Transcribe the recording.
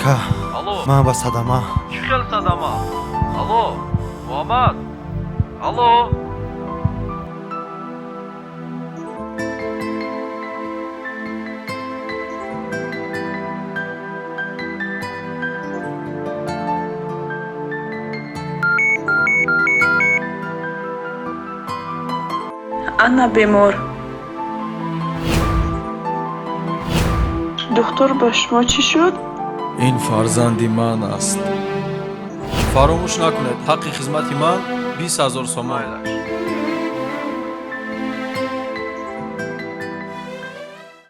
Ака. Алло. Ман ба садама. Чӣ хел садама? Алло, Муҳаммад, алло. Ана бемор. Духтур, ба шумо чӣ шуд? Ин фарзанди ман аст. Фаромӯш накунед, ҳаққи хизмати ман 20 000 сомон. Майлаш.